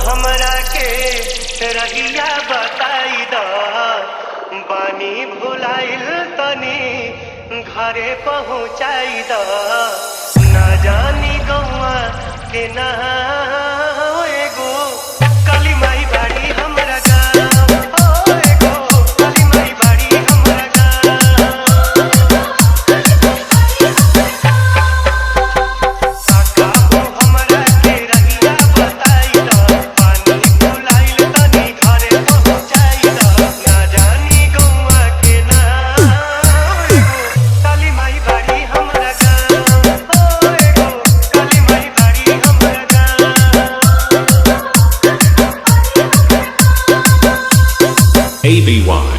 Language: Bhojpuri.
हमरा के रहिया बताई द, बानी भुलाइल तनी घरे पहुँचाई द। ना जानी गौआ के ना एगो काली माई बाड़ी हमरा गाँव, ओ एगो काली माई बाड़ी हमरा गाँव। काका हो हमरा के रहिया बताई द, पानी भुलाइल तनी घरे पहुँचाई द। ना जानी गौआ के ना एगो काली माई बाड़ी हमरा गाँव, ओ एगो काली माई बाड़ी हमरा गाँव। ABY.